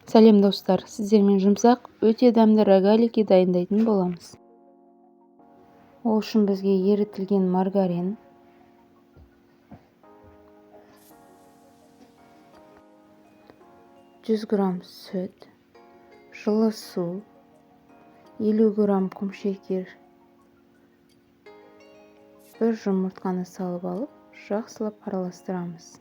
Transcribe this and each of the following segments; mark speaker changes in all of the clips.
Speaker 1: Сәлем, достар! Сіздермен жұмсақ, өте дәмді рогалики дайындайтын боламыз. Ол үшін бізге ерітілген маргарин, 100 грамм сүт, жылы су, 50 грамм құмшекер, бір жұмыртқаны салып алып, жақсылап араластырамыз.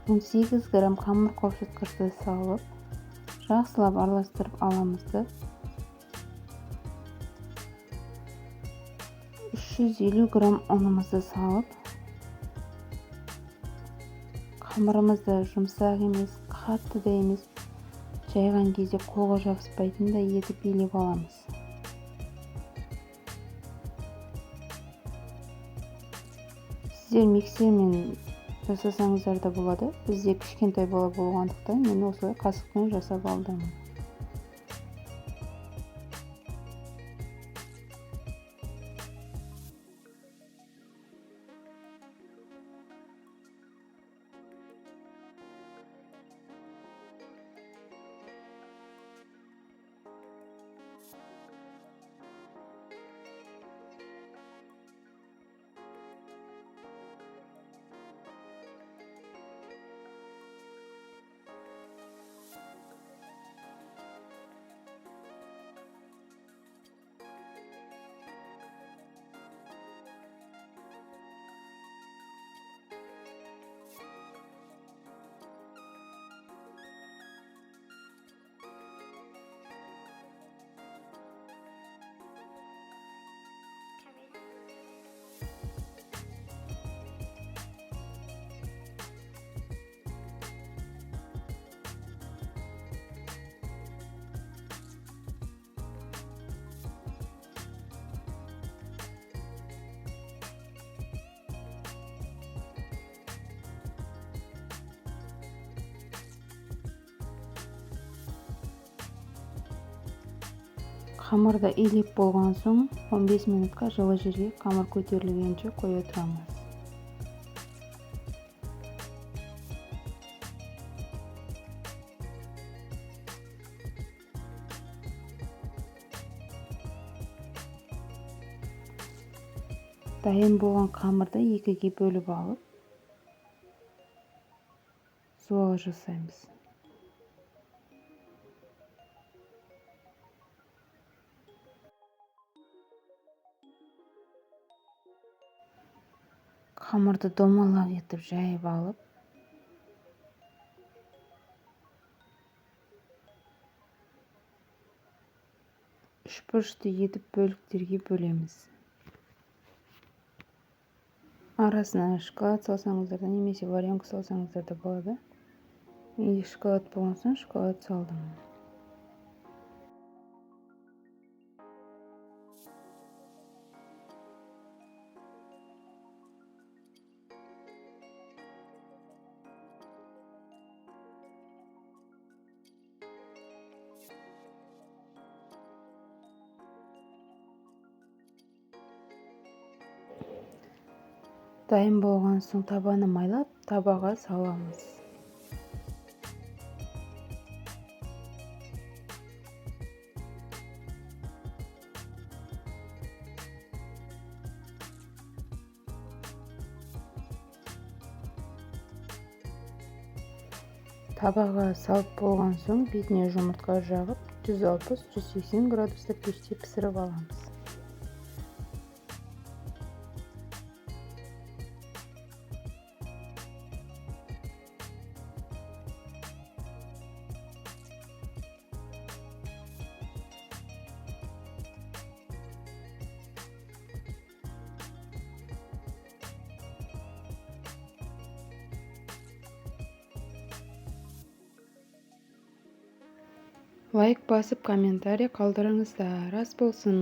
Speaker 1: 18 грамм қамыр қопсытқышты салып, жақсылап араластырып аламыз да, 350 грамм ұнымызды салып, қамырымызды жұмсақ емес, қатты да емес, жайған кезде қолға жабыспайтындай етіп илеп аламыз. Сіздер миксермен жасасаңыздар да болады. Бізде кішкентай бала болғандықтан мен осылай қасықпен жасап алдым. Қамырды илеп болған соң 15 минутқа жылы жерге қамыр көтерілгенше қоя тұрамыз. Дайын болған қамырды екіге бөліп алып, зуал жасаймыз. Қамырды домалақ етіп жайып алып, үшбұрышты етіп бөліктерге бөлеміз. Арасына шоколад салсаңыздар да, немесе варенка салсаңыздар да болады. Менде шоколад болған соң шоколад салдым. Дайын болған соң табаны майлап, табаға саламыз. Табаға салып болған соң бетіне жұмыртқа жағып, 160-180 градуста пеште пісіріп аламыз. Лайк басып, комментарий қалдырыңыздар. Ас болсын!